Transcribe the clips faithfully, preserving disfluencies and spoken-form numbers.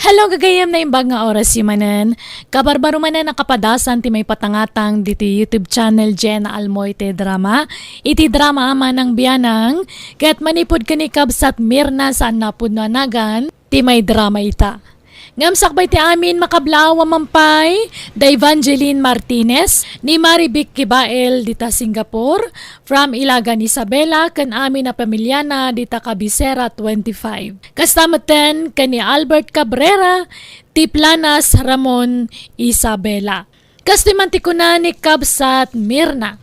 Hello, gagayyem, naimbag nga oras manen. Kabarbaro manen a kapadasan ti maipatangatang ditoy YouTube channel Jenna Almoite Drama. Iti drama a Manang Bianang, ket manipud ken ni kabsat Mirna saan a pudno a nagan, ti maidrama ita. Ngem sakbay ti amin, makablaaw a mampay da Evangeline Martinez, ni Marivic Kibael dita Singapore, from Ilagan Isabela, ken amin a pamiliana dita Cabecera twenty-five. Kasta metten ken ni Albert Cabrera, ti Planas Ramon, Isabela. Kastoy man ti kuna ni kabsat Mirna,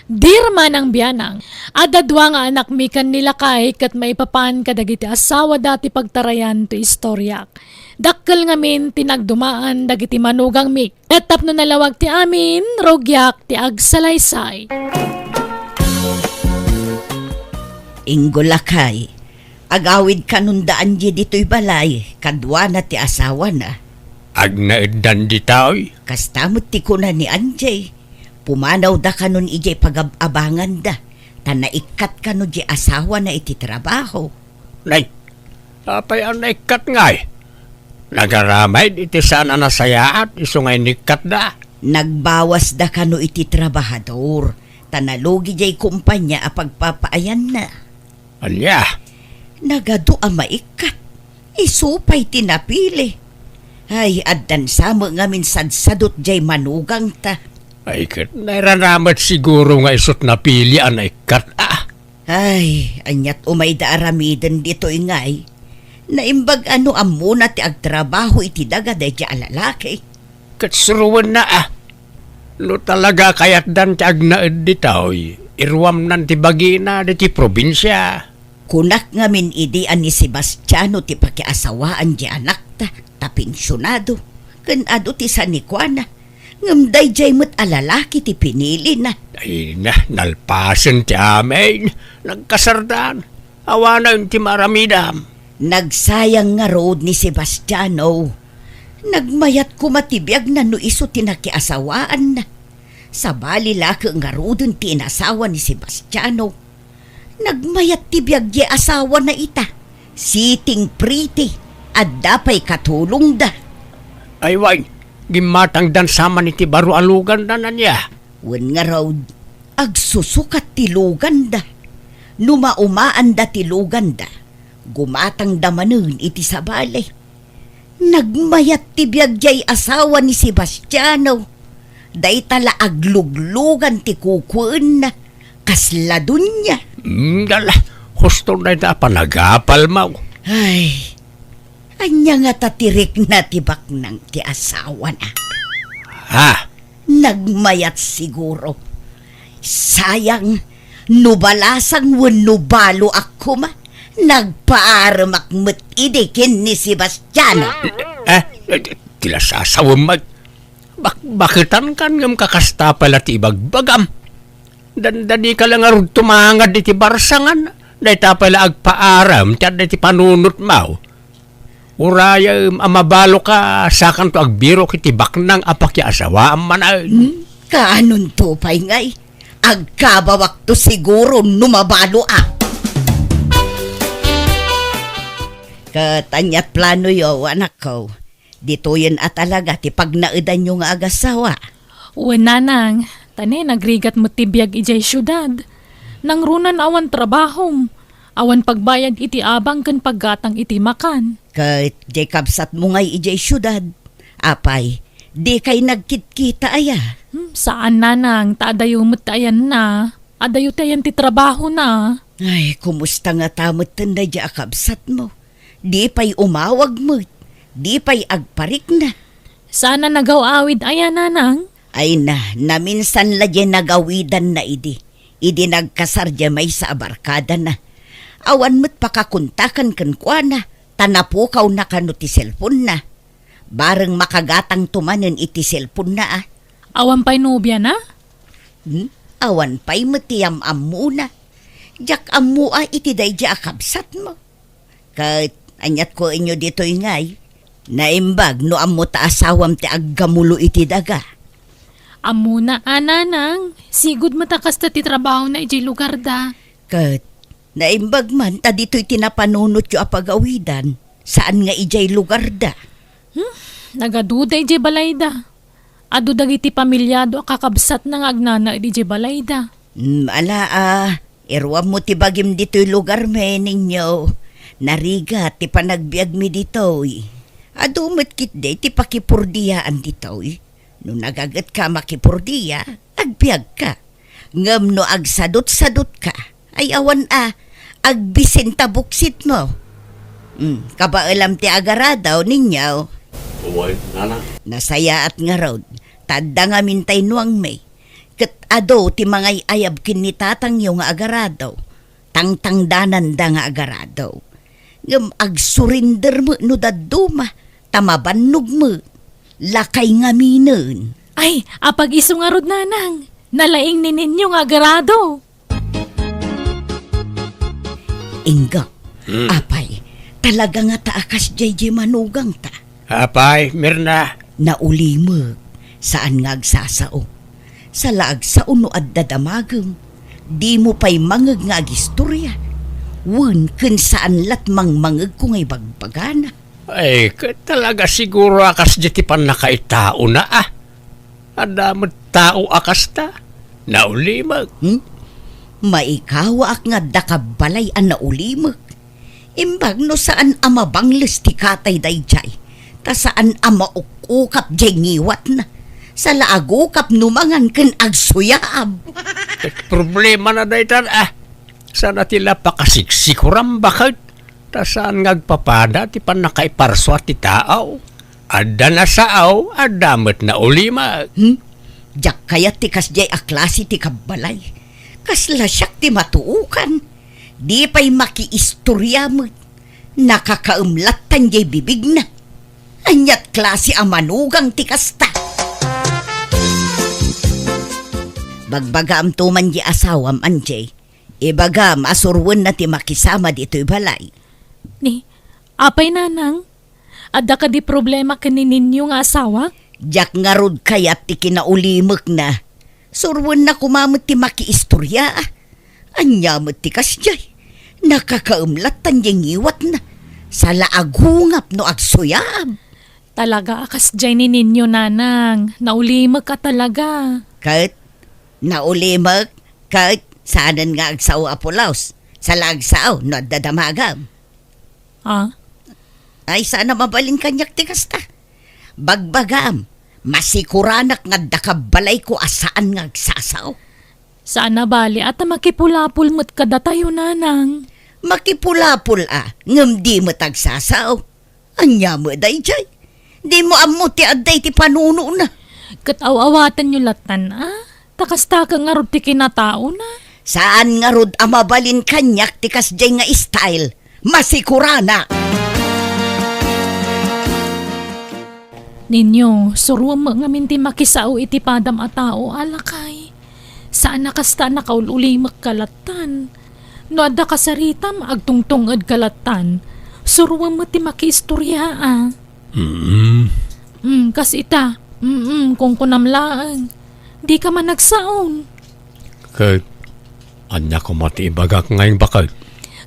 "Dear Manang Bianang, adda dua nga anakmi ken ni lakay ket maipapan kadagiti asawada ti pagtarayan ti istoriak. Dakkel ngamin ti nagdumaan dagiti manugangmi. Ket tapno nalawag ti amin, rugiak ti agsalaysay." Inggo lakay, agawid kanon da Angie ditoy balay, kaduana ti asawana. Agnaeddan ditoy? Kasta met ti kuna ni Angie. Pumanawda kanon idiay pagab-abanganda, ta naikkat kano di asawana iti trabaho. Nay, apay a naikkat ngay? Nagaramid iti saan a nasayaat isu nga inikkatda. Nagbawasda kano iti trabahador, ta nalugi diay kumpanya a pagpapaayanna. Ania? Nagadu a maikkat. Isu pay ti napili. Ay, addan sa met ngamin sadsadot diay manugangta. Ay, ket nairana met siguro nga isut napili a naikkat, a. Ay, aniat umayda aramiden ditoy ngay? Naimbag a no ammona ti agtrabaho iti daga daydiay a lalaki. Ket suroenna, a. No talaga kayatdan ti agnaed ditoy, iruamnan ti bagina ditoy probinsia. Kunak ngamin idi a ni Sebastiano ti pakiasawaan ti anakta, ta pensionado, ken adu ti sanikuana. Ngem daydiay met a lalaki ti pinilina. Ay na, nalpasen ti amin. Nagkasardan. Awanen ti maaramidam. Nagsayang ngarud ni Sebastiano. Nagmayat koma ti biagna no isu ti nakiasawaanna. Sabali la ket ngaruden ti inasawa ni Sebastiano. Nagmayat ti biag diay asawana ita. Sitting pretty. Adda pay katulongda. Ay wen, gimmatangdan sa man iti baro a luganda, ania? Wen ngarud, agsusukat ti luganda. No maumaanda ti luganda, gumatangda manen iti sabali. Nagmayat ti biag diay asawa ni Sebastiano. Dayta la agluglugan ti kukuenna. Kasla dunia. Mm, dala, husto dayta a panagapalmo. Ay, ania ngata ti rikna ti baknang ti asawana? Ha? Nagmayat siguro. Sayang, no balasang wenno baloak koma, nagpaaremak met idi ken ni Sebastiano. Eh, eh, ti la sasawem met. Bak-, baketankan ngem kakasta pay la ti ibagbagam. Dandani ka la ngarud tumangad iti barsangan, dayta pay la agpaarem ti adda iti panunotmo. Urayem a mabaloka, sakanto agbirok iti baknang a pakiasawaam manen. Hmm? Kaanonto pay ngay? Agkabawakto siguro no mabaloak. Ket aniat planoyo, anakko? Ditoyen a talaga ti pagnaedanyo nga agasawa? Wen, nanang, ta ne, nagrigat met ti biag idiay siudad. Nangruna awan trabahom, awan pagbayad iti abang ken paggatang iti makan. Ket diay kabsatmo ngay idiay siudad? Apay, dikay nagkitkita aya? Hmm, saan, nanang, ta adayo met ti ayanna. Adayo ti ayan ti trabahona. Ay, kumusta ngata metten daydiay a kabsatmo? Di pay umawag met, di pay agparikna. Saan a nagaw-awid aya, nanang? Ay na, naminsan la diay nagawidanna idi, idi nagkasar diay maysa a barkadana. Awan met pakakontakan kenkuana, ta napukawna kano ti cellphone-na. Bareng makagatangto manen iti cellphone-na, a. Awan pay nobiana? Hmm? Awan pay met ti am-ammona. Diak ammo a iti daydiay a kabsatmo. Ket aniat kuenyo ditoy ngay? Naimbag no ammo ta asawam ti aggamulo iti daga. Ammona a, nanang, sigud met a kasta ti trabahona idiay lugarda. Ket naimbag man ta ditoy ti napanunotyo a pagawidan, saan nga idiay lugarda. Nagaduda idiay balayda. Adu dagiti pamilyado a kakabsatna nga agnanaed idiay balayda. Mm, ala a, iruammo ti bagim ditoy lugarmi, Ninyo. Narigat ti panagbiagmi ditoy. Adu met ketdi ti pakipurdiyaan ditoy. No nagagetka a makipurdiya, agbiagka. Ngem no agsadutsadutka, ay awan a, agbisin ta buksitmo. Hmm, kabaelam ti agarado, Ninyo. Uy, nana. Nasayaat ngarud, ta adda ngamin tay nuangmi. Ket adu ti mangay-ayab ken ni tatangyo nga agarado. Tangtangdananda nga agarado. Ngem agsurinder met no dadduma, ta mabannog met. Lakay ngaminen. Ay, apag-isu ngarud, nanang. Nalaing ni Ninyo nga agarado. Inggak, Hmm. apay, talaga ngata a kasdiay diay manugangta. Apay, Mirna. Naulimek, saan nga agsasao. Sa la agsao no adda damagem, dimo pay mangeg nga agistoria. Wen ken saan lat mangmangegko nga ibagbagana. Ay, ket talaga siguro a kasdiay ti pannakaitaona, a. Adda met tao a kasta. Naulimek. Hmm? Maikawaak nga adda kabbalay a naulimek. Imbag no saan a mabangles ti katay daydiay, ta saan a mauk-ukap diay ngiwatna. Sa la agukap no mangan ken agsuyaab. Ket problemana daytan, a. Saan a ti la pakasiksikuran baket, ta saan nga agpapada ti pannakaiparsua ti tao. Adda nasao, adda met naulimek. Hmm? Diak kayat ti kasdiay a klase ti kabbalay. Kasla siak ti matuokan. Di pay makiistoria met. Nakakaem lattan diay bibigna. Aniat klase a manugang ti kasta? Bagbagaamto man diay asawam, Angie. Ibagam a suroenna ti makisama ditoy balay. Ni, apay, nanang? Adda kadi problema ken ni Ninyo nga asawa? Diak ngarud kayat ti kinaulimekna. Suroenna koma met ti makiistoria. Ania met ti kasdiay? Nakakaem lattan diay ngiwatna. Sa la agungap no agsuyaab. Talaga a kasdiay ni Ninyo, nanang. Naulimek a talaga. Ket, naulimek, ket, saanen nga agsao a pulos. Sa la agsao, no adda damagam. Ah? Ay, saan a mabalin kaniak ti kasta. Bagbagam, masikuranak nga adda kabbalayko a saan nga agsasao. Saan a bali a ta makipulapol met kadatayo, nanang. Makipulapol a, ngem di met agsasao. Ania met daydiay? Dimo ammo ti adda iti panunona. Ket aw-awatenyo lattan a, ta kasta ket ngarud ti kinataona. Saan ngarud a mabalin kaniak ti kasdiay nga style. Masikuranak! Ninyo, suroem met ngamin ti makisao iti padam a tao, a lakay. Saan a kasta a nakaul-ulimek ka lattan. No adda kasaritam, agtungtunged ka lattan. Suroem met ti makiistoria a. Mm. Mm, kas ita. Mm, kunkunam laeng. Dika man agsaon. Ket, ania koma ti ibagak nga imbakek?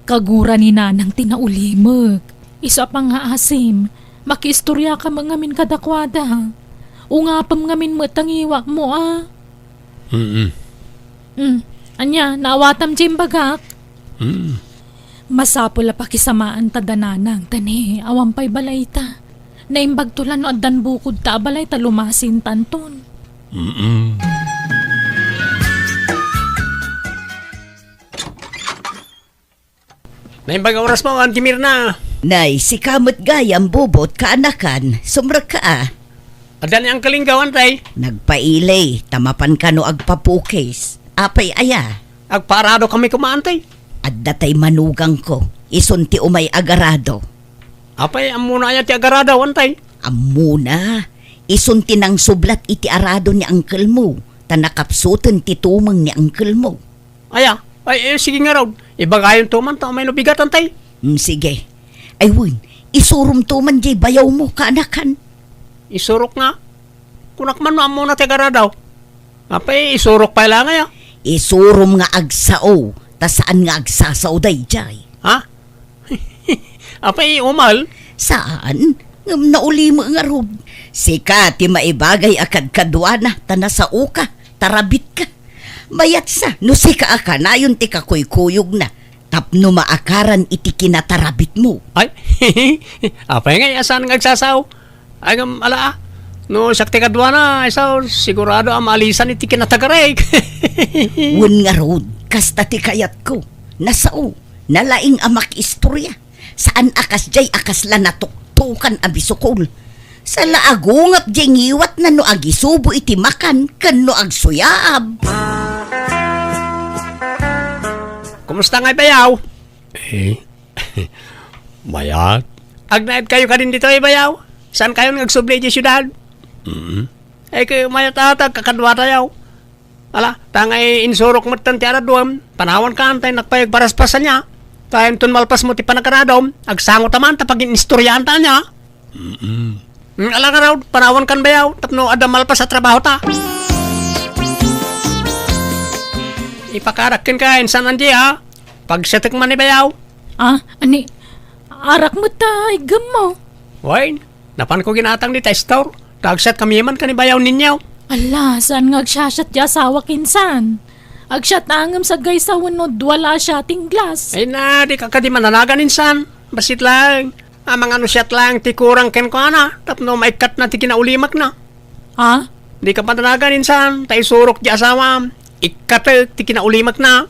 Kagura ni nanang ti naulimek. Isu a pangngaasim, makiistoriaka met ngamin kadakuada. Ungapem ngamin met ta ngiwatmo a. Mm. Mm. Ania, naawatam ti imbagak? Mm. Masapul a pakisamaanta da nanang, ta ni, awan pay balayta. Naimbagto la no addan bukodta a balay ta lumasintanton. Mm-mm. Naimbag a oras mo, Auntie Mirna. Nay, sika met gayam, Bobot, kaanakan, sumrekka a. Adda ni Uncle Inggaw, Antay? Nagpaili, ta mapan kano agpapukis. Apay aya? Agpaarado kami koma, Antay. Adda tay manugangko, isun ti umay agarado. Apay, ammona aya ti agarado, Antay? Ammona, isun ti nangsublat iti arado ni uncle mo, ta nakapsuten ti tumeng ni uncle mo. Aya, ay, eh, sige ngarud. Ibagayonto man ta umay no bigat, Antay. Mm, sige. Ay, wen, isuromto man diay bayawmo, kaanakan. Isurok nga? Kunak man no ammona ti agarado. Apay, isurok pay la nga ya? Isurom nga agsao, ta saan nga agsasao daydiay. Ha? Apay, umal? Saan? Ngem nauli met ngarud. Sika ti maibagay a kadkaduana, ta nasaoka, tarabitka. Mayatsa, no sika a kanayon ti kakuykuyogna, tapno maakaran iti kinatarabitmo. Ay, apay ngay a saan nga agsasao? Ay, ngem ala, a. No siak ti kaduana, ay sao, sigurado a maalisan iti kinatagarek. Wen ngarud, kasta ti kayatko. Nasao, nalaing a makiistorya. Saan a kasdiay a kasla natuktokan a bisukol. Sala a gungap diay ngiwatna no agisubo iti makan ken no agsuyaab. Kumusta ngay, bayaw? Eh, mayat. Agnaedkayo kadin ditoy, bayaw? Saankayon nga agsubli idiay siudad? Mm. Eh, kay mayat a ta agkakaduatayo. Ala, ta ngay insurok metten ti araduem, panawankan ta innak pay agparaspas ania. Ta inton malpasmo ti panagaradom, agsangotaman ta pagin-istoryaanta ania. Mm-mm. Mm, ala ngarud, panawankan bayaw, tapno adda malpas a trabahota. Ipakarak kenka, insan Angie, a. Pagsiatek man ni bayaw. Ah, ani, arak met ta iggemmo. Wen, napanko ginatang dita store. Ta agsiatkami man ken ni bayaw ninyo. Ala, saan nga agsiasiat ti asawak insan? Agsiat ngem saggaysa wenno dua la a siating glass. Ay na, dika kadi mananagan insan. Bassit laeng. Amangan no siat laeng ti kurang kenkuana, tapno maikkatna ti kinaulimakna. Ha? Dika mananagan insan, ta isurok ti asawam. Ikkatek ti kinaulimakna.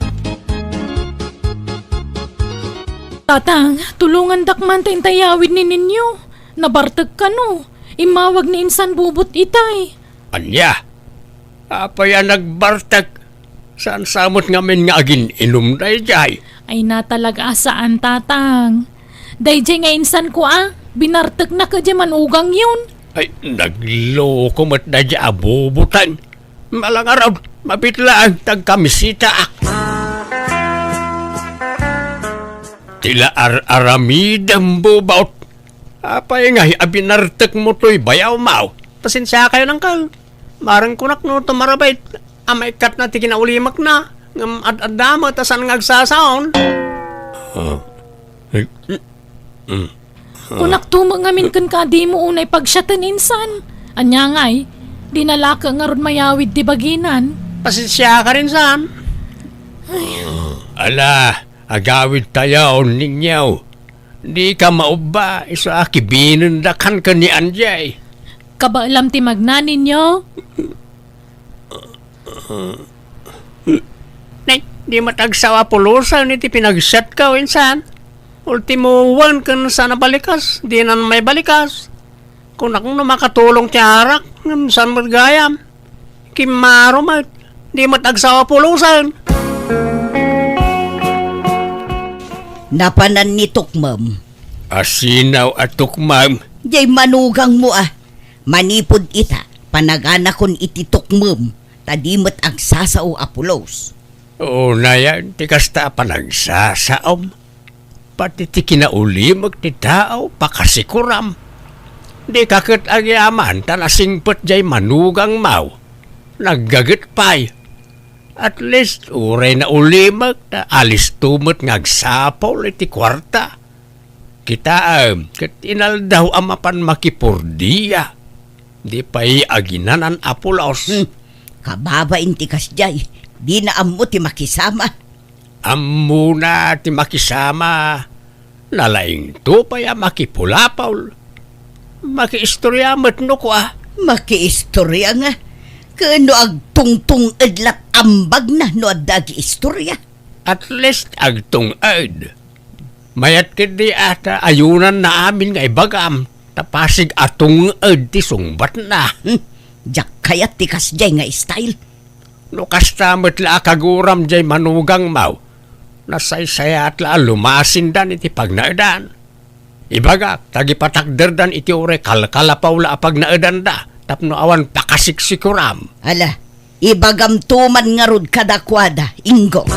Tatang, tulongandak man ta intay awid ni Ninyo. Nabartek kano. Immawag ni insan bubot itay. Ania? Apay a nagbartek? Saan sa met ngamin nga agin-inum daydiay? Ay, natalaga a saan, Tatang. Daydiay nga insanko a, binartekna kadi manugangyon. Ay, nagloko met daydiay a bubutan. Malangarod, mabitlaang tagkamisitaak. Ti la ar-aramidem, bubot. Apay ngay a binartekmo toy bayawmaw? Pasensiakayon, Uncle. Mareng kunak no tumarabit a maikkatna ti kinaulimakna, ngem ad-adda met a saan nga agsasaon. Ah. Eh, mm, mm. Kunak to met ngamin kenka a dimo unay pagsiaten insan. Ania ngay, dina la ket ngarud mayawid ti baginan. Pasensiaka insan. Ay. Ah, ala, agawidtayon, Ninyo. Dika maubba, isu a kibinendak ken ni Angie. Kabaelam ti magna, Ninyo? Nay, di met agsao a pulosen iti pinagsiatko, insan. Ultimo wen ken saan a balikas, dinan maibalikas. Kunak no makatulong ti arak, ngem saan met gayam. Kimmaro met, di met agsao a pulosen. Napanan ni Tukmem. Asinaw a Tukmem? Diay manugangmo a. Manipud ita, panaganakon iti Tukmem, ta di met agsasao a pulos. Unayen ti kasta a panagsasaom. Pati ti kinaulimek ti tao, pakasikuram. Dika ket agyaman ta nasingpet diay manugangmaw. Naggaget pay. At least, uray naulimek, ta alisto met nga agsapul iti kuarta. Kitaem, ket inaldaw a mapan makipurdia. Di pay aginanan a pulos. Hmm. Kababain ti kasdiay, dina ammo ti makisama. Ammona ti makisama. Nalaingto pay a makipulapol. Makiistoria met no kua. Makiistoria nga. Ken no agtungtung-ed lat ambagna no adda agiistoria. At least agtung-ed. Mayat ketdi a ta ayonanna amin nga ibagam, ta pasig a tung-ed ti sungbatna. Hmm, diak kayat ti kasdiay nga style. No kasta met la a kaguram diay manugangmaw, nasaysayaat la a lumasindan iti pagnaedan. Ibagak, ta agipatakderdan iti uray kalkalapaw la a pagnaedanda, tapno awan pakasiksikuram. Ala, ibagamto man ngarud kadakuada, Ingo.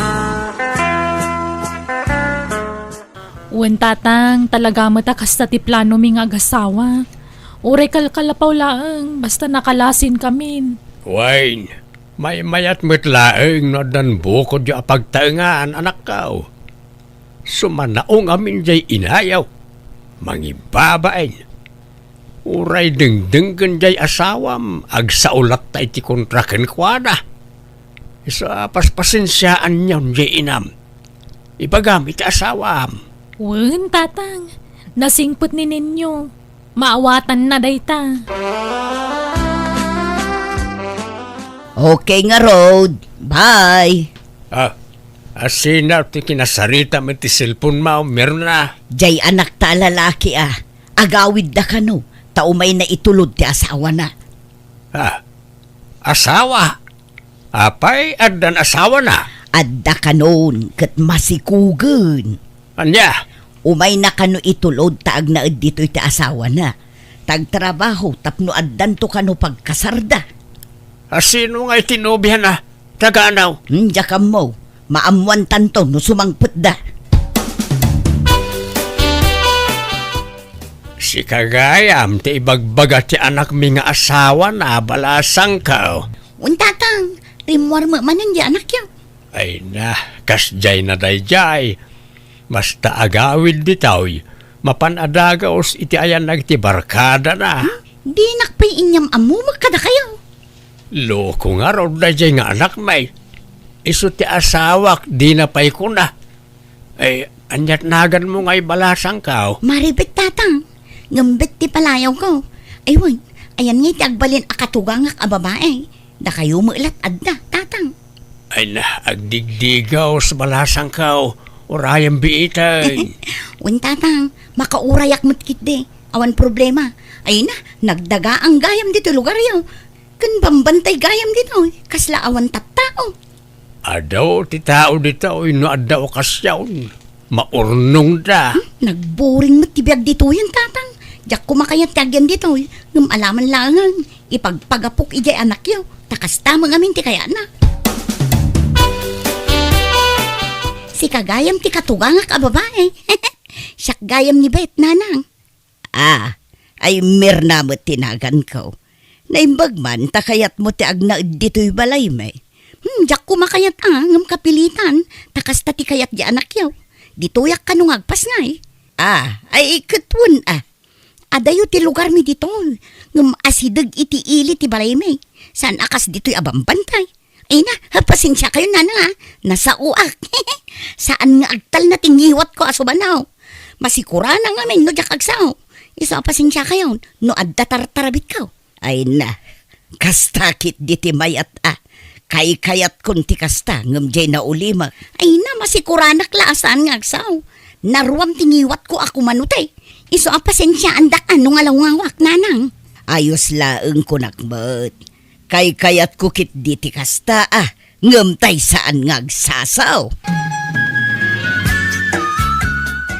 Wen, Tatang, talaga met a kasta ti planomi nga agasawa. Uray kalkalapaw laeng, basta nakalasinkamin. Wen, maymayat met laeng no addan bukodyo a pagtaengan, anakko. Sumanaong amin diay inayo. Mangibabain. Uray dengdenggen jay asawam, agsao latta iti kontra kenkuana. Isu a paspasensiaanyon jay inam. Ibagam iti asawam. Wen, Tatang. Nasingpet ni Nenyo. Maawatanna dayta. Okay ngarud. Bye. Ah, asino ti kinasaritam iti cellphone mo, Mirna? Jay anakta a lalaki a. Agawidda kano, ta umayna itulod ti asawana. Ah, asawa? Apay, addan asawana? Adda kanon, ket masikugen. Ania? Umayna kano itulod ta agnaed ditoy ti asawana. Ta agtrabaho tapno addanto kano pagkasarda. Asino nga iti nobiana? Taganaw. Hmm, diak ammo. Maammoantanto no sumangpetda. Sika gayam ti ibagbaga ti anakmi nga asawana, balasangko. Wen, Tatang, rimmuar met manen di anakyo. Ay na, kasdiay na daydiay. Basta agawid ditoy, mapan a dagus iti ayan dagiti barkadana. Hmm? Dinak pay inyam-ammo met kadakayo. Loko ngarud daydiay nga anakmi. Isu ti asawak, dina pay kuna. Ay, ania't naganmo nga ibalasangko? Maribet, Tatang. Ngem bet ti palayawko. Ay, wen, ayan nga iti agbalin a katugangak a babae. Dakayo met lat adda, Tatang. Ay na, agdigdigaw sa balasangko. Urayam biiten. Wen, Tatang, makaurayak met ketdi. Awan problema. Ay na, nagdagaang gayam ditoy lugaryo. Ken bambantay gayam ditoy, kasla awan tattao. Adu ti tao ditoy no adda okasion. Maurnongda. Hmm, nagburing met ti biag ditoyen, Tatang. Diak koma kayat ti agyan ditoy, ngem alaman laengen, ipagpagapok idiay anakyo, ta kasta met ngamin ti kayatna. Sika gayam ti katugangak a babae. Siak gayam ni Bet, Nanang. Ah, ay Mirna met ti naganko. Naimbag man ta kayatmo ti agnaed ditoy balaymi. Hmm, diak koma kayat a, ngem kapilitan, ta kasta ti kayat di anakyo. Ditoyak kano nga agpasngay. Ah, ay ket wen a. Adayo ti lugarmi ditoy, ngem asideg iti ili ti balaymi. Saan a kas ditoy a bambantay. Ay na, pasensiakayon, Nanang, a. Nasaoak. Saan nga agtalna ti ngiwatko a sumanaw. Masikuranak ngamin no diak agsao. Isu a pasensiakayon no adda tartarabitko. Ay na, kasta ketdi ti mayat a. Kaykayatkon ti kasta, ngem diay naulimek. Ay na, masikuranak la a saan nga agsao. Naruam ti ngiwatko a kumano ti. Isu a pasensiaandak a no nga lawngawak, Nanang. Ayos laeng kunak met. Kaykayatko ketdi ti kasta a, ngem tay saan nga agsasao.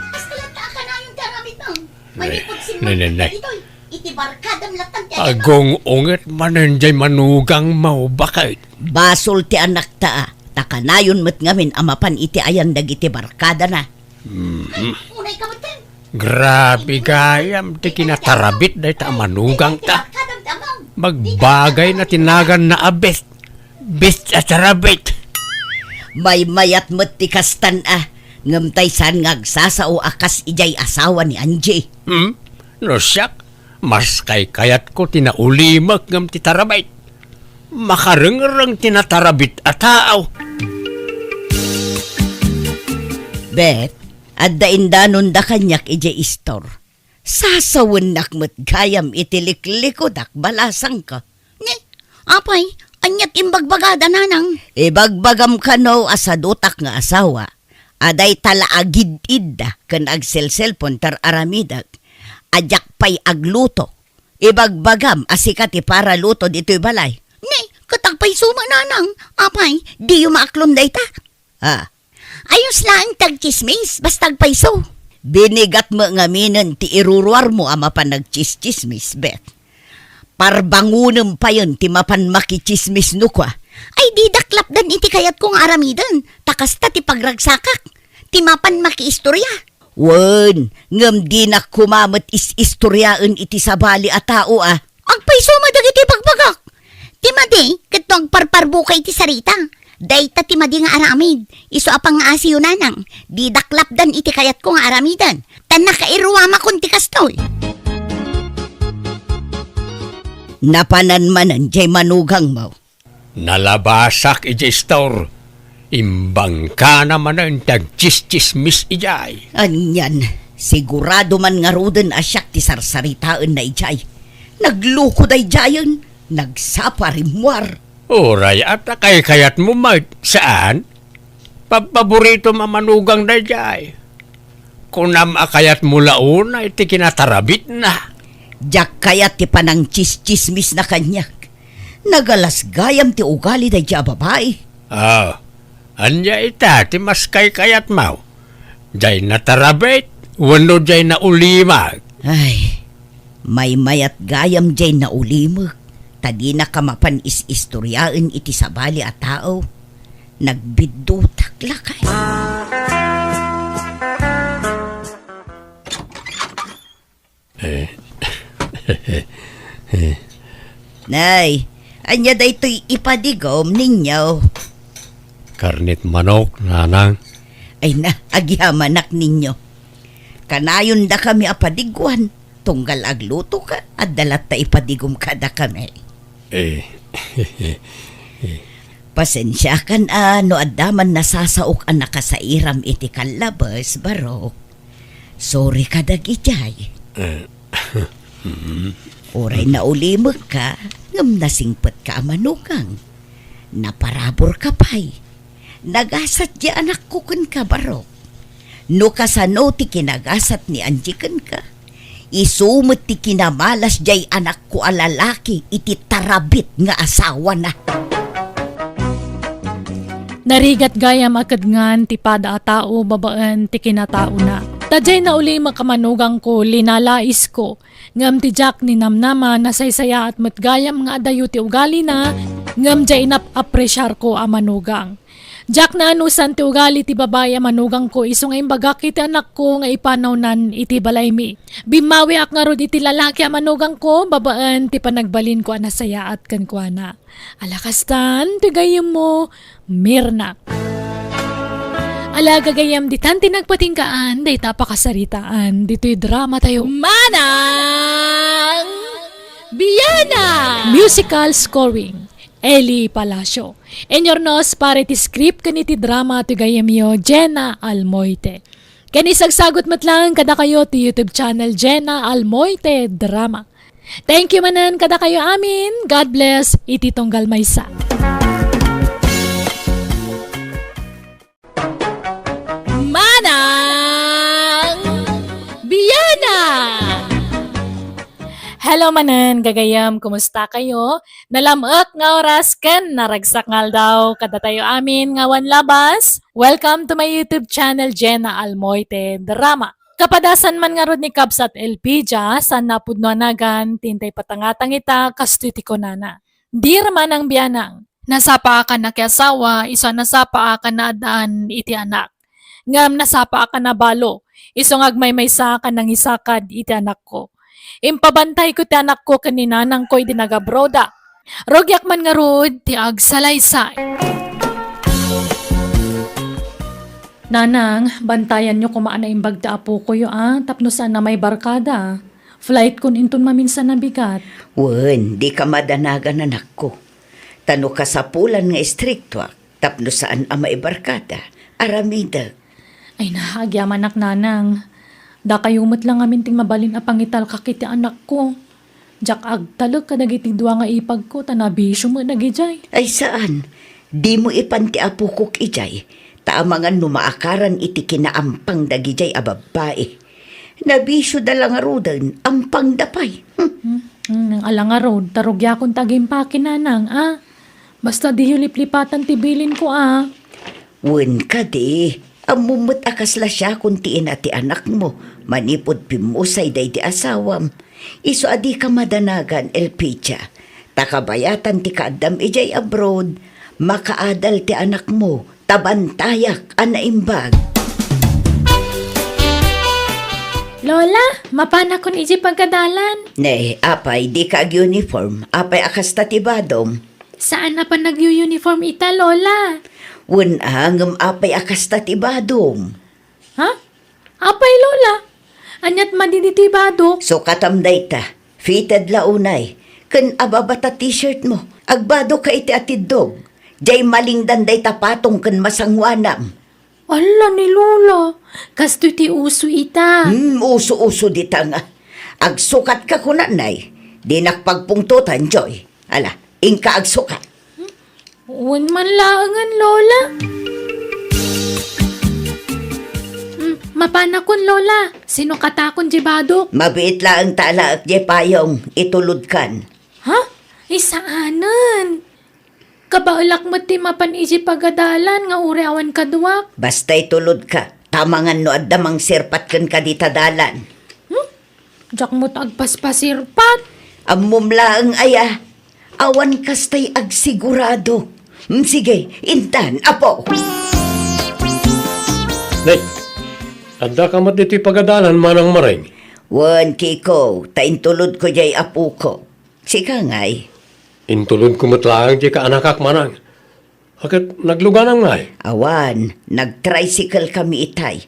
Kasta latta a kanayon ti aramidmo. Manipud simmanka ditoy, iti barkadam latta ti ayanmo. Agung-unget manen jay manugangmo, baket. Basol ti anakta a, ta kanayon met ngamin a mapan iti ayan dagiti barkadana. Mhm. Unay ka met, Ken. Grabe gayam ti kinatarabit dayta a manugangta. Magbagayna ti naganna a bet. Bet a tarabit. Maymayat met ti kastan a, ngem tay saan nga agsasao a kas idiay asawa ni Angie. Hmm? No siak, mas kaykayatko ti naulimek ngem ti tarabit. Makarengreng ti natarabit a tao. Bet, adda indanonda kaniak idiay istor. Sasawennak met gayam iti liklikudak, balasangko. Ni, apay, ania ti imbagbagada, Nanang? Ibagbagam kano a sadutak nga asawa, a dayta la agid-idda ken agselselpon ti ar-aramidek, a diak pay agluto. Ibagbagam a sika ti paraluto ditoy balay. Ni, ket agpayso met, Nanang. Apay, diyo maaklon dayta? Ah. Ayos laeng ti agtsismis, basta agpayso. Binigat met ngaminen ti iruruarmo a mapan agtsistsismis, Bet. Parbangonem payen ti mapan makitsismis no kua. Ay, didak lapdan iti kayatko nga aramiden, ta kasta ti pagragsakak, ti mapan makiistorya. Wen, ngem dinak koma met is-istoriaen iti sabali a tao a. Agpayso met dagiti bagbagak. Ti madi, ket no agparparbuka iti sarita, dayta ti madi nga aramid. Isu a pangngaasiyo, Nanang, didak lapdan iti kayatko nga aramiden. Ta nakairuamakon ti kastoy. Napanan manen jay manugangmo? Nalabasak idiay store. Imbangkana manen ti agtsistsismis idiay. Anian, sigurado man ngaruden a siak ti sarsaritaenna idiay. Nagluko daydiayen, nagsapa rimmuar. Uray a ta kaykayatmo met, saan? Pabpaboritom a manugang daydiay. Kunam a kayatmo la unay ti kinatarabitna. Diak kayat ti panangtsistsismisna kaniak. Nagalas gayam ti ugali daydiay a babai. Ah, ania ita ti mas kaykayatmo? Jay natarabit wenno jay naulimek? Ay, maymayat gayam jay naulimek, ta dinaka mapan is-istoriaen iti sabali a tao. Nagbiddutak lakay. Eh. Nay, ania daytoy ipadigom ninyo? Karnet manok, nanang. Ay na, agyamanak ninyo. Kanayon dakami a padiguan. Tunggal aglutoka, adda latta ipadigom kadakami. Eh. Pasensiakan a no adda man nasasaok a nakasairam iti kallabes, Barok. Sorry ka dagijay. Eh. Uray naulimekka, ngem nasingpetka a manugang. Naparaburka pay. Nagasat di anakko kenka, Barok. No kasano ti kinagasat ni Angie kenka, isu met ti kinamalas jay anakko a lalaki iti tarabit nga asawana. Narigat gayam a kedngan ti pada a tao babaen ti kinataona. Ta jay naulimek a manugangko, linalaisko. Ngem ti diak ninamnama, nasaysayaat met gayam nga adayo ti ugalina, ngem jay inap-apresiarko a manugang. Diak naanusan ti ugali ti babai a manugangko isu nga imbagak iti anakko nga ipanawnan iti balaymi. Bimmawiak ngarud iti lalaki a manugangko babaen ti panagbalinko a nasayaat kenkuana. Ala kastan ti gayyemmo, Mirna. Ala gagayyem, ditan ti nagpatinggaan dayta a pakasaritaan ditoy drama tayo. Manang Biana! Musical scoring, Eli Palacio. Inyurnos para iti script ken iti drama ti gayyemyo, Jenna Almoite. Ken isagsagut met laeng kadakayo ti YouTube channel Jenna Almoite Drama. Thank you manen kadakayo amin. God bless iti tunggal maysa. Manang Biana! Hello manen, gagayyem, kumusta kayo? Nalam-ek nga oras ken naragsak nga aldaw kadatayo amin nga awan labas. Welcome to my YouTube channel, Jenna Almoite Drama. Kapadasan man ngarud ni Kabsat Elpidia, saan a pudno a nagan, ti intay patangatang ita, kastoy ti kunana. Dear Manang Bianang, nasapaakan a kiasawa, isu a nasapaakan a addaan iti anak. Ngem nasapaakan a balo, isu nga agmaymaysaak a nangisakad iti anakko. Impabantayko ti anakko ken ni nanangko idi nagabroda. Rugiak man ngarud ti agsalaysay. Nanang, bantayanyo koma a naimbag ti apokoyo a tapno saan a maibarkada. Flight kon inton maminsan a bigat. Wen, dika madanagan, anakko. Ta no kasapulan nga istriktoak tapno saan a maibarkada, aramidek. Ay na, agyamanak, nanang. Dakayo met la ngamin ti mabalin a pangitalkak iti anakko. Diak agtalek kadagiti dua nga ipagko, ta nabisio met dagidiay. Ay saan, dimo ipan ti apokok idiay, ta amangan no maakaran iti kinaampang dagidiay a babbai. Nabisioda la ngaruden, ampangda pay. Hmm. Hmm, hmm, ala ngarud, ta rugiakon ti agimpaki, nanang, a? Basta diyo liplipatan ti bilinko, a? Wen kadi, ammom met a kasla siakon ti ina ti anakmo manipud pimmusay daydi asawam. Isu a dika madanagan, Elpidia, ta kabayatan ti kaaddam idiay abroad, makaadal ti anakmo, ta bantayak a naimbag. Lola, mapanakon idiay pagkadalan. Ne, apay, dika ag-uniform? Apay a kasta ti badom? Saan a panagyu-uniform ita, Lola. Wen a, ngem apay a kasta ti badom? Ha? Apay, Lola? Aniat madi ditoy badok? Sukatam dayta. Fitted la unay. ken ababa ta t-shirt mo. Agbado ka iti atiddog. Jay malingdan dayta patong ken masanguanam. Alla ni Lola, kastoy ti uso ita. Hmm, uso-uso dita nga. Agsukat ka kunanay. Dinak pagpungtotan, Joy. Ala, inka agsukat. Wen man laengen, Lola. Hmm, mapanakon, Lola. Sinukatakon jay badok. Mabiit laeng ta alaek jay payong. Itulodkan. Ha? Ay, saanen. Kabaelak met ti mapan iti pagadalan nga uray awan kaduak. Basta itulodka, tamangan no adda mangsirpat kenka dita dalan. Hmm? Diak met agpaspasirpat. Ammom laeng aya, awan kastay agsigurado. Hmm, sige, intan, apo. Nay, adda ka met ditoy pagadalan, Manang Mareng? Wen, Kiko, ta intulodko jay apoko. Sika ngay? Intulodko met laeng jay kaanakak, Manang. Aket nagluganam ngay? Awan, nagtricycle kami itay.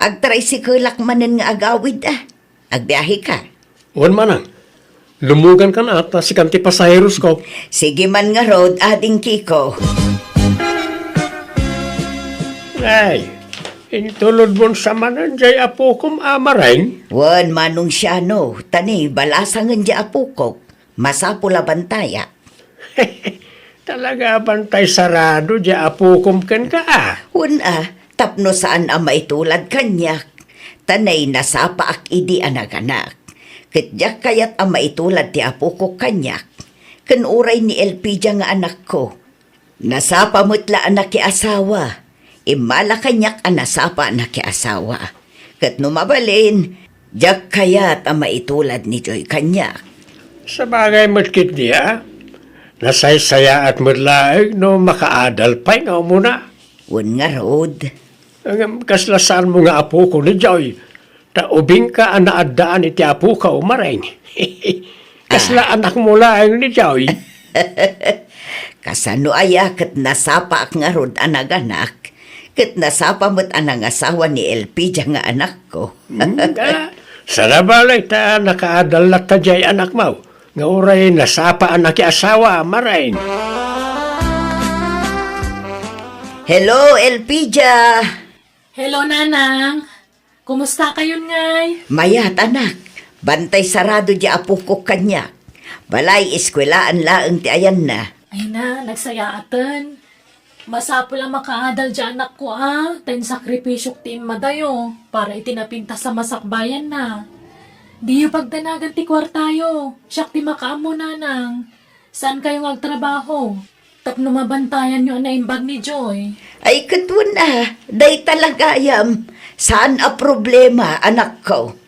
Agtricycle-ak manen nga agawid, a. Agbiahe ka. Wen, Manang. Lumugan kan at, ta sikan ti pasaheros ko. Sige man ngarud, ading Kiko. Ay, intulod mon sa manen jay apokom a Mareng? Wen, Manong Siano, ta ni balasangen jay apokok. Masapul a bantayak. Talaga a bantay sarado jay apokom kenka, a? Wen, a, tapno saan a maitulad kaniak. Ta nay nasapaak idi a naganak. Ket diak kayat a maitulad ti apokok kaniak. Ken uray ni Elpidia nga anakko. Nasapa met la a nakiasawa. Immala kaniak a nasapa a nakiasawa. Ket no mabalin, diak kayat a maitulad ni Joy kaniak. Sabagay met ketdi, a. Nasaysayaat met laeng no makaadal pay nga umuna. Wen ngarud. Ngem kasla saanmo nga apoko ni Joy. Ta ubingka a naaddaan iti apokaw, Mareng. Kasla anakmo laeng ni Joy. Kasano aya ket nasapaak ngarud a naganak, ket nasapa met a nangasawa ni Elpidia nga anakko. Hmm, ala, saan a bale ta nakaadal latta jay anakmo, nga uray nasapa a nakiasawa, Mareng. Hello, Elpidia! Hello, Nanang. Kumusta kayon ngay? Mayat, anak. Bantay sarado di apokok kaniak. Balay, eskwelaan laeng ti ayanna. Ay na, nagsayaaten. Masapul a makaadal di anakko a, ta insakripisyok ti immadayo para iti napintas a masakbayanna. Diyo pagdanagan ti kuartayo. Siak ti makaammo, Nanang. Saan kayo nga agtrabaho? Tapno mabantayanyo a naimbag ni Joy. Ay, ket wen a, dayta la gayam. Saan a problema, anakko.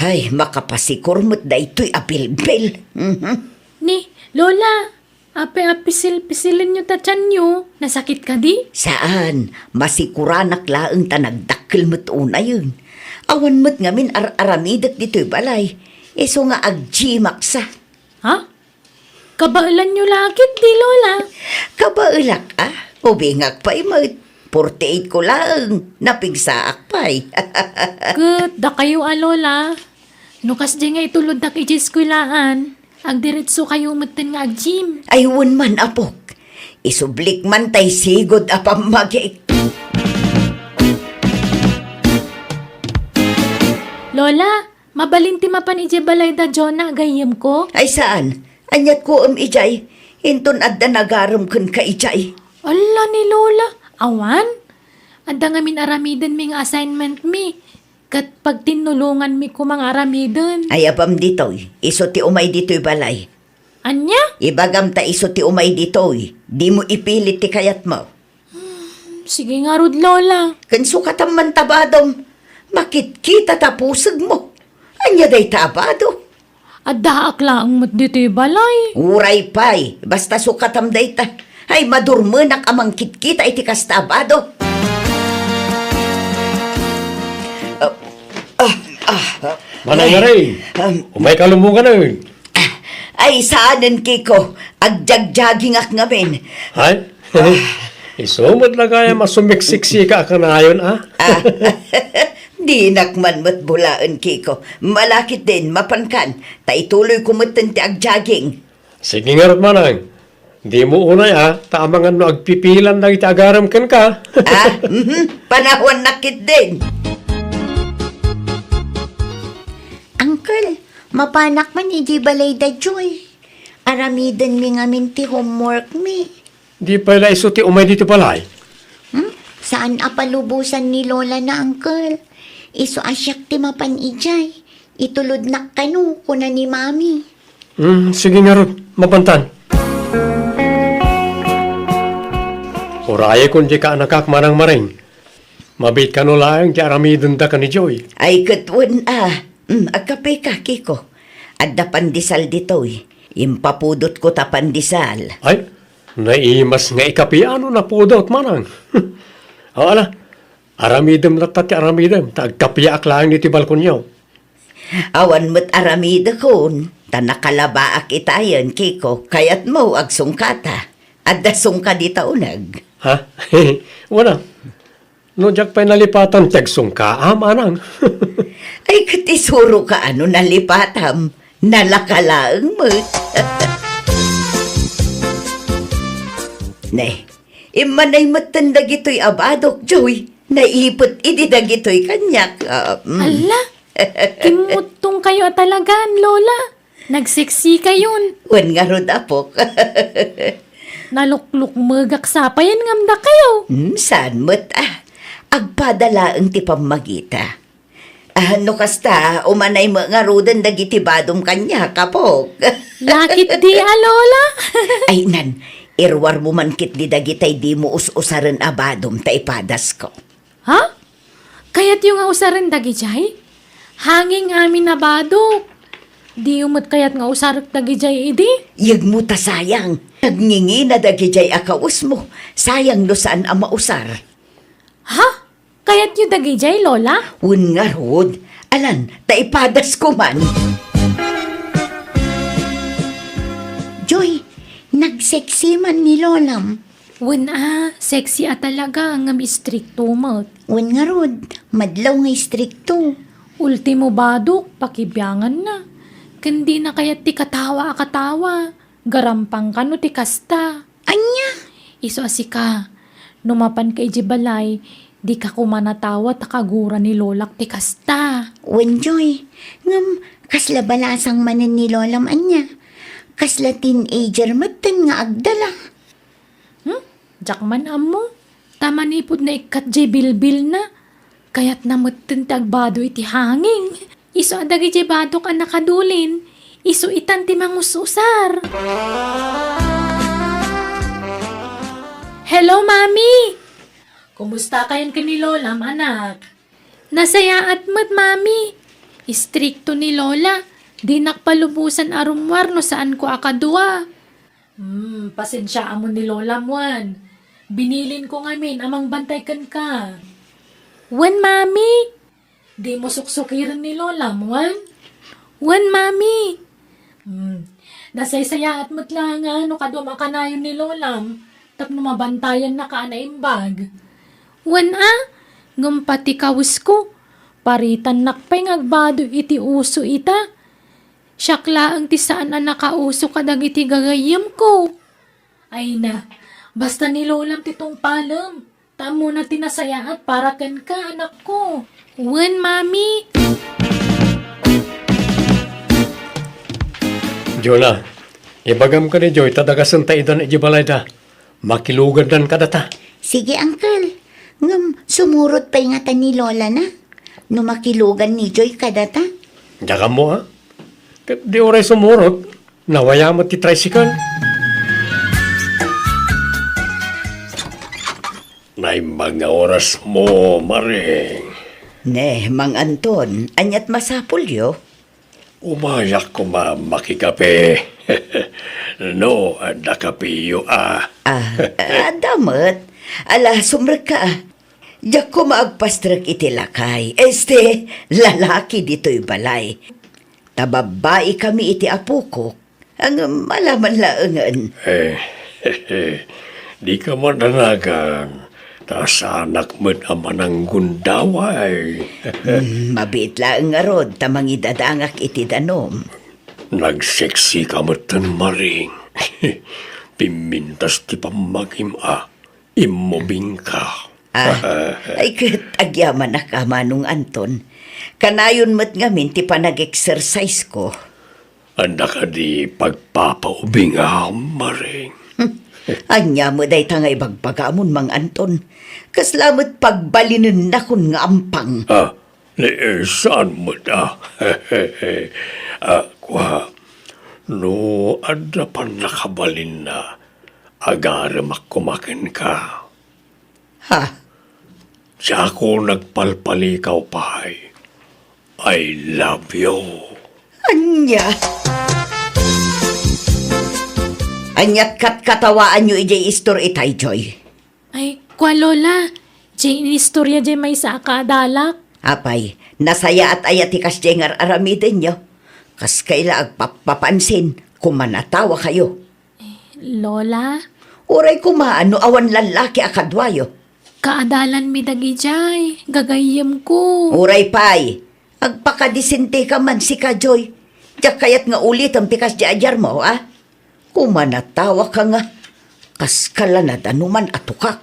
Ay, makapasikur met daytoy a bilbil. Mhm. Ni, Lola, apay a pisil-pisilenyo ta tianyo? Nasakit kadi? Saan, masikuranak laeng ta nagdakkel met unayen. Awan met ngamin ar-aramidek ditoy balay. Isu nga agjimaksa. Ha? Kabaelanyo la ketdi, Lola? Kabaelak, a? Ubingak pay met. Forty-eight ko laeng. Napigsaak pay. Ket dakayo a, Lola. No kasdiay nga ituloddak idiay eskuelaan, agdiretso kayo metten nga ag-gym. Ay, wen man, apok. Isublik man tay sigud a pammagik. Lola, mabalin ti mapan idiay balay da Jonah a gayyemko? Ay, saan? Aniatko em idiay? Inton adda nagarem kenka idiay. Alla ni Lola, awan? Adda ngamin aramidenmi nga assignmentmi, ket pagtinnulonganmi koma nga aramiden. Ay, apam ditoy, isu ti umay ditoy balay. Ania? Ibagam ta isu ti umay ditoy, dimo ipilit ti kayatmo. Sige ngarud, Lola. Ken sukatam man ta badom. Makitkita ta pusegmo. Ania dayta a bado? Addaak laeng met ditoy balay. Uray pay, basta sukatam dayta. Ay, madurmenak a mangkitkita iti kasta a bado. Ah, ah, ah. Manang Ay, Maring, um, umay ka lumuganen. Ah, ay, saanen, Kiko. Agjagjagingak ngamin. Ay? Isu met la gayam a sumiksiksika a kanayon, a? Ah. Dinak man met bulaen, Kiko. Ala ketdin, mapankan, ta ituloyko metten ti agjogging. Sige ngarud, manang. Dimo unay, a, ta amangan no agpipilan dagiti agarem kenka. Ah, mhm. Panawannak ketdin. Uncle, mapanak man idiay balay da Joy. Aramidenmi ngamin ti homeworkmi. Di pay la isu ti umay ditoy balay? Hmm? Saan a palubosan ni Lola na, Uncle. Isu a siak ti mapan idiay. Itulodnak kano, kuna ni Mami. Hmm, sige ngarud, mapantan. Urayekon dika, anakak, manang Maring. Mabiit kano laeng ti aramidenda ken ni Joy. Ay, ket wen a. Hmm, agkapeka, Kiko. Adda pandesal ditoy. Impapudotko ta pandesal. Ay, naimas nga ikapian no napudot, manang. O, ala, aramidem latta ti aramidem, ta agkapiaak laeng ditoy balkonyo. Awan met aramidekon, ta nakalabaak itayen, Kiko. Kayatmo, agsungkata. Adda sungka dita uneg. Ha? Wala. No diak pay nalipatan ti agsungkaam, manang. Ay, ket isuroka a no nalipatam. Nalaka laeng met. Ne, immanay metten dagitoy a badok, Joy. Naipet idi dagitoy kaniak. Ah, mm. Ala, kimmuttongkayo a talagan, Lola. Nagseksikayon. Wen ngarud, apok. Naluklukmegak sa payen ngem dakayo. Hmm, saan met, a. Agpada laeng ti pammagita. Ah, no kasta, umanay met ngaruden dagiti badom kaniak, apok. Lakit di a, Lola. Ay, nan, iruarmo man ketdi dagitay dimo us-usaren a badom ta ipadasko. Ha? Kayatyo nga usaren dagidiay? Hanging amin a badok. Diyo met kayat nga usarek dagidiay idi? Yegmo ta sayang. Nagngingina dagidiay a kawesmo. Sayang no saan a mausar. Ha? Kayatyo dagidiay, Lola? Wen ngarud. Alan, ta ipadasko man. Joy, nagseksi man ni Lolam. Wen a, sexy a talaga, ngem istrikto met. Wen ngarud, madlaw nga istrikto. Ultimo badok, pakibianganna. Ken dina kayat ti katawa a katawa. Garampang kano ti kasta. Ania? Isu a sika, no mapanka idiay balay, dika koma natawa ta kagura ni Lolak ti kasta. Wen, Joy, ngem kasla balasang manen ni Lolam ania? Kasla teenager metten nga agdala. Hmm? Diak man ammo. Ta manipud naikkat diay bilbilna, kayatna metten ti agbado iti hanging. Isu a dagidiay badok a nakadulin, isu itan ti mangus-usar. Hello, Mami! Kumustakayon ken ni Lolam, anak? Nasayaat met, Mami. Istrikto ni Lola. Dinak palubosan a rummuar no saanko a kadua. Hmm, pasensiaamon ni Lolam wen. Binilinko ngamin a mangbantay kenka. Wen, Mami. Dimo suksukiren ni Lolam wen? Wen, Mami. Hmm. Nasaysayaat met la nga no kaduam a kanayon ni Lolam tapno mabantayannaka a naimbag. Wen a, ngem pati kawesko, paritannak pay nga agbado iti uso ita. Siak laeng ti saan a nakauso kadagiti gagayyemko. Ay na, basta ni Lolam ti tungpalem. Ta ammona ti nasayaat para kenka, anakko. Wen, Mami. Jonah, ibagam ken ni Joy ta dagasenta idan idiay balayda. Makilugandan kadata. Sige, Uncle. Ngem, sumurot pay ngata ni Lola na. No makilugan ni Joy kadata. Diak ammo, a? Ket di uray sumurot, nawaya met ti tricycle. Naimbag nga orasmo, Maring. Ne, Mang Anton, ania't masapulyo? Umayak koma makikape. No, adda kapeyo, a. Ah, adda met. Ala, sumrekka, a. Diak koma agpastrek iti lakay. Este, lalaki ditoy balay. Ta babbaikami iti apokok. Ngem ala man laengen. Eh, dika madanagan. Ta saanak met a mananggundaway. Hmm, mabiit laeng ngarud ta mangidadangak iti danum. Nagseksika metten, Maring. Pimmintas ti pammagim a immobingka. Ah, ay ket agyamanak a Manong Anton. Kanayon met ngamin ti panag-exercise ko. Adda kadi pagpapaubingam, Maring? Ania met dayta nga ibagbagamon, Mang Anton? Kasla met pagbalinennakon nga ampang. Ah, ni, eh, saan met, ah? Ah, kua, no adda pannakabalinna, agaremak koma kenka. Ha? Diakon agpalpalikaw pay. I love you. Ania? Ania't katkatawaanyo idiay istor itay, Joy? Ay, kua, Lola, diay inistorya diay maysa a kaadalak. Apay, nasayaat aya ti kasdiay nga ar-aramidenyo? Kas kaila agpappapansin, kumanatawakayo. Lola? Uray koma no awan lallaki a kaduayo. Kaadalanmi dagidiay, gagayyemko. Uray pay, agpakadisenteka man sika, Joy. Diak kayat nga ulitem ti kasdi a diarmo, a? Kumanatawaka nga, kaskala nadanuman a tukak.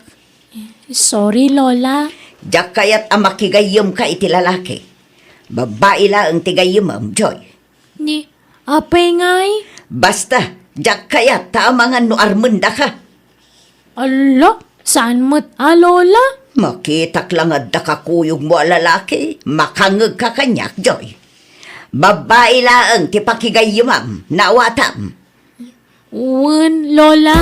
Sorry, Lola. Diak kayat a makigayyemka iti lalaki. Babbai laeng ti gayyemem, Joy. Ni, apay ngay? Basta, diak kayat ta amangan no armendaka. Alla, saan met a, Lola? Makitak la nga adda kakuyogmo a lalaki, makangngegka kaniak, Joy. Babbai laeng ti pakigayyemam, naawatam. Wen, Lola.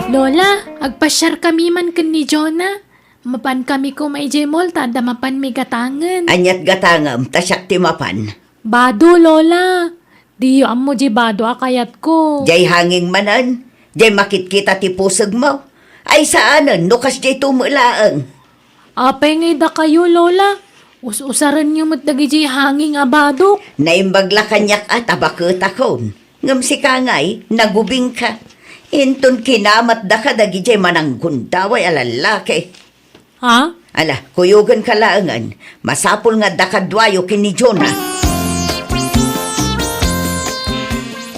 Lola, agpasiarkami man ken ni Jonah. Mapankami koma idiay mall ta adda mapanmi gatangen. Ania't gatangem ta siak ti mapan? Bado, Lola. Diyo ammo diay bado a kayatko. Diay hanging manen? Diay makitkita ti pusegmo? Ay saanen no kasdiay tumo laeng. Apay ngay dakayo, Lola? Us-usarenyo met dagidiay hanging a badok. Naimbag la kaniak a ta baketakon. Ngem sika ngay, nagubingka. Inton kinamatdaka dagidiay mananggundaway a lallaki. Ha? Ala, kuyogenka laengen. Masapul nga adda kaduayo ken ni Jonah.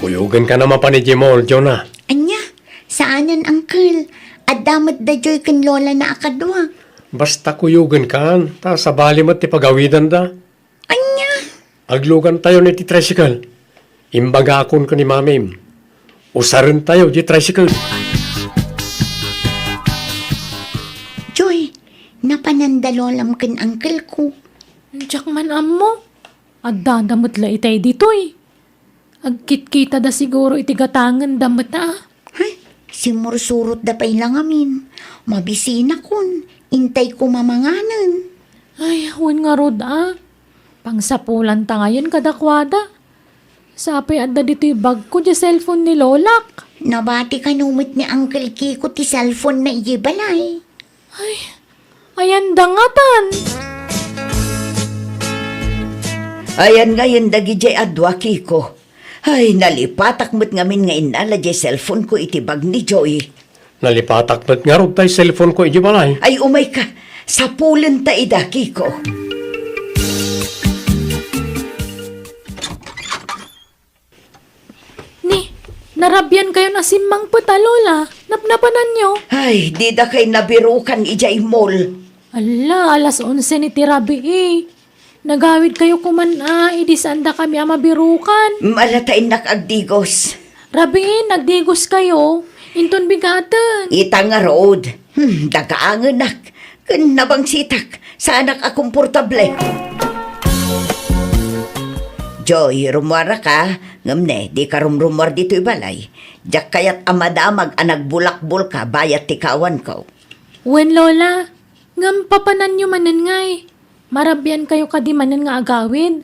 Kuyogenka na mapan idiay mall, Jonah. Ania? Saanen, Uncle. Adda met da Joy ken Lola na a kadua. Basta kuyogenkan, ta sabali met ti pagawidanda. Ania? Aglugantayon iti tricycle. Imbagakon ken ni Mamim. Usarentayo diay tricycle. Joy, napananda Lolam ken Uncle ko. Diak man ammo. Addada met la itay ditoy. Agkitkitada siguro iti gatangenda met a. Hay, simmursurotda pay la ngamin. Mabisinakon. Intay koma manganen. Ay, wen ngarud a. Pangsapulanta ngayen kadakuada. Sapay adda ditoy bagko diay cellphone ni Lolak. Nabati kano met ni Uncle Kiko ti cellphone na idiay balay. Ay, ayan da ngatan. Ayan ngayen dagidiay a dua, Kiko. Ay, nalipatak met ngamin nga innala diay cellphone ko iti bag ni Joy. Nalipatak met ngarud tay cellphone ko idiay balay. Ay, umayka. Sapulenta ida, Kiko. Ni, narabian kayon a simmangpet a, Lola. Napnapananyo? Ay, dida kay nabirukan idiay mall. Ala, alas onse ni ti rabii. Nagawid kayo koman a, idi saan dakami a mabirukan. Ala ta innak agdigos. Rabii, nagdigos kayo. Inton bigaten. Ita ngarud. Hmm, dagaangenak. Ken nabangsitak. Saanak a komportable. Joy, rummuaraka. Ngem ne, dika rumrummuar ditoy balay. Diak kayat a madamag a nagbulakbolka bayat ti kaawanko. Wen, Lola. Ngem papananyo manen ngay. Marabian kayo kadi manen nga agawid.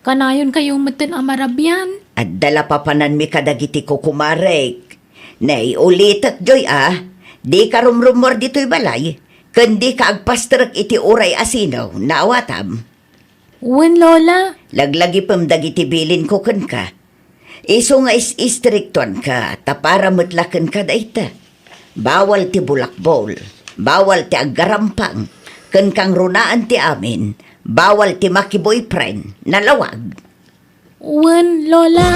Kanayon kayo metten a marabian. Adda la papananmi kadagiti kukumarek. Ne, ulitek, Joy, a. Dika rumrummuar ditoy balay. Ken dika agpasterek iti uray a sino, naawatam. Wen, Lola. Laglagipem dagiti bilinko kenka. Isu nga is-istriktuanka, ta para met la kenka dayta. Bawal ti bulakbol, bawal ti aggarampang, ken kangrunaan ti amin, bawal ti makiboyfriend, nalawag. Wen, Lola.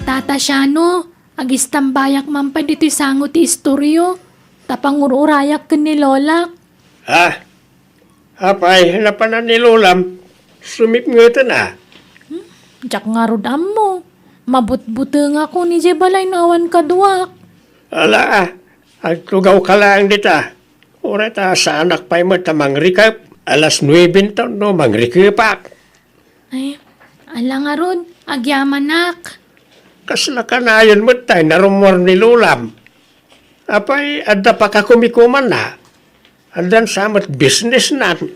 Tata Shano, agistambayak man pay ditoy sango ti istoryo, ta pangur-urayak ken ni Lolak. Ha? Apay, napanan ni Lolam, sumipngeten a. Hmm? Diak ngarud ammo. Mabutbutengak ni jay balay no awan kaduak. Ala, agtugawka laeng dita. Uray ta saanak pay met a mangrikep, alas nuebe no mangrikepak. Ay, ala ngarud, agyamanak. Kasla kanayon met tay narummuar ni Lolam. Apay, adda pakakumikumanna? Addan sa met businessnan?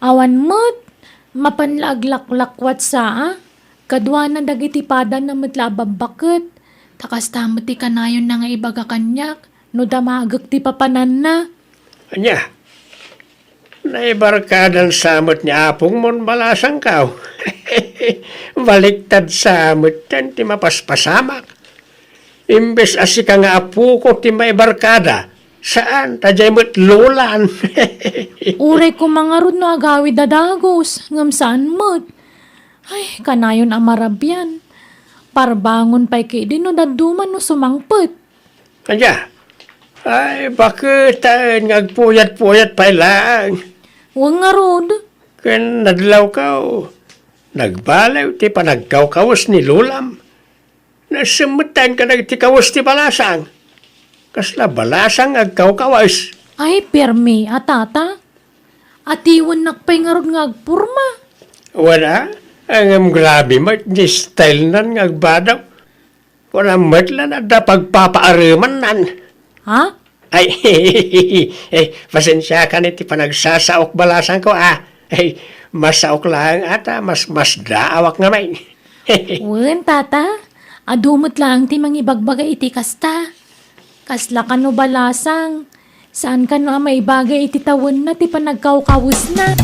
Awan met, mapan la aglaklakwat sa a. Kaduana dagiti padanna met la a babbaket. Ta kasta met ti kanayonna nga ibaga kaniak, no damagek ti papananna. Ania? Naibarkadan sa met ni apongmon balasangko. Baliktad sa met ti mapaspasamak. Imbes a sika nga apoko ti maibarkada, saan, ta jay met Lolan. Uray koma ngarud no agawid a dagus, ngem saan met. Ay, kanayon a marabian. Parbangon pay ketdi no dadduma no sumangpet. Ania? Ay, baketaen nga agpuyat-puyat pay laeng. Wen ngarud. Ken nadlawko, nagbaliw ti panagkawkawes ni Lolam. Nasemmettaen kadagiti kawes ti balasang. Kasla balasang agkawkawes? Ay, permi a, Tata. Atiwennak pay ngarud nga agporma. Wala, ngem grabe met ti style nan nga agbadaw. Kuna met la adda pagpapaaremannan. Ha? Ay, eh, pasensiakan iti panagsasaok balasangko, ah. Ay, masaok laeng ata, mas, mas daawak ngamin. Wen, Tata, adu met laeng ti mangibagbaga iti kasta. Kasla kano balasang, saan kano a maibagay iti tawenna ti panagkawkawesna.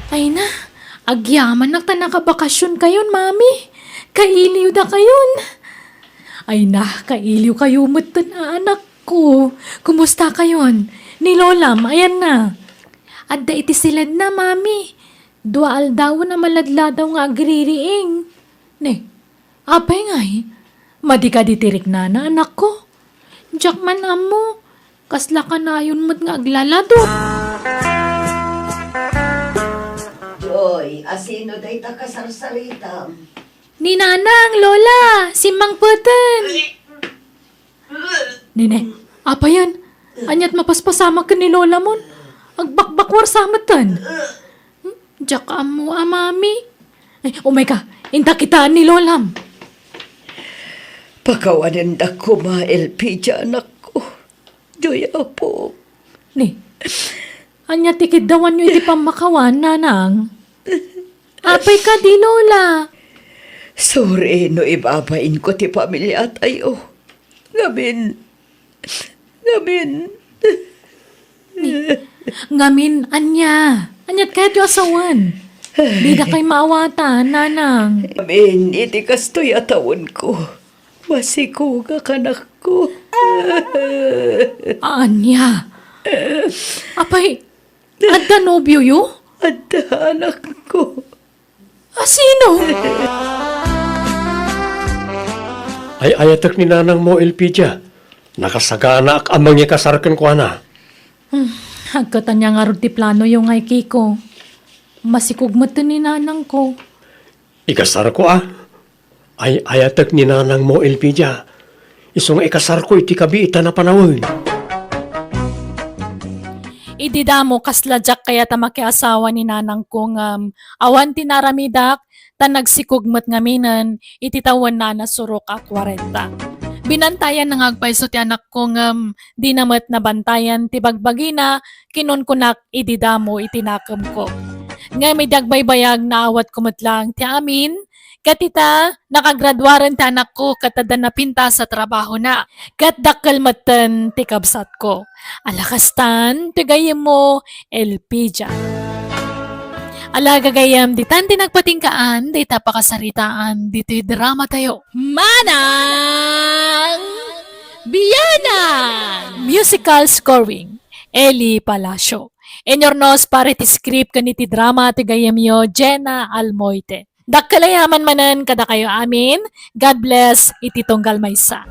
Ay na, agyamanak ta nakabakasionkayon, Mami. Kailiwdakayon. Ay na, kailiwkayo metten a anakko. Kumustakayon? Ni Lolam, ayanna? Adda iti siledna, Mami. Dua aldawen a maladladaw nga agririing. Ne, apay ngay? Madi kadi ti riknana, anakko? Diak man ammo. Kasla kanayon met nga aglalado. Joy, asino dayta kasarsaritam? Ni Nanang, Lola, simmangpeten. Nene, apayen? Aniat mapaspasamak ken ni Lolamon? Agbakbakuar sa metten. Hmm? Diak ammo a, Mami. Ay, umayka, inta kitaan ni Lolam. Pakawanendak koma, Elpidia, anakko. Joy, apo. Ni, ania ti kiddawanyo iti pammakawan, Nanang? Apay kadi, Lola? Sorry no ibabainko ti pamiliatayo. Ngamin, ngamin. Ni, ngamin, ania? Aniat kayatyo a sawen? Dida kay maawatan, Nanang. Ngamin, iti kastoy a tawenko, masikogak, anakko. Ania? Apay, adda nobioyo? Adda, anakko. Asino? Ay-ayatek ni nanangmo, Elpidia. Nakasaganaak a mangikasar kenkuana. Hmm, agkatanya ngarud ti planoyo ngay, Kiko. Masikog metten ni nanangko. Ikasarko a. Ay-ayatek ni nanangmo, Elpidia. Isu nga ikasarko iti kabiitan a panawen. Idi damo, kasla diak kayat a makiasawa ni nanangko ngem awan ti naaramidak, ta nagsikog met ngaminen iti tawenna a nasurok a kuarenta. Binantayanna nga agpayso ti anakko ngem dina met nabantayan ti bagbagina, kinunkunak idi damo iti nakemko. Ngem idi agbaybayag, naawatko met laeng ti amin, ket ita, nakagraduaren ti anakko ket adda napintas a trabahona, ket dakkel metten ti kabsatko. Ala kastan ti gayyemmo, Elpidia. Ala, gagayyem, ditan ti nagpatinggaan dayta pakasaritaan ditoy drama tayo. Manang Biyanan! Musical scoring, Eli Palacio. Inurnos para iti script ken iti drama ti gayyemyo, Jenna Almoite. Dakkel a yaman manen kadakayo amin. God bless iti tunggal maysa.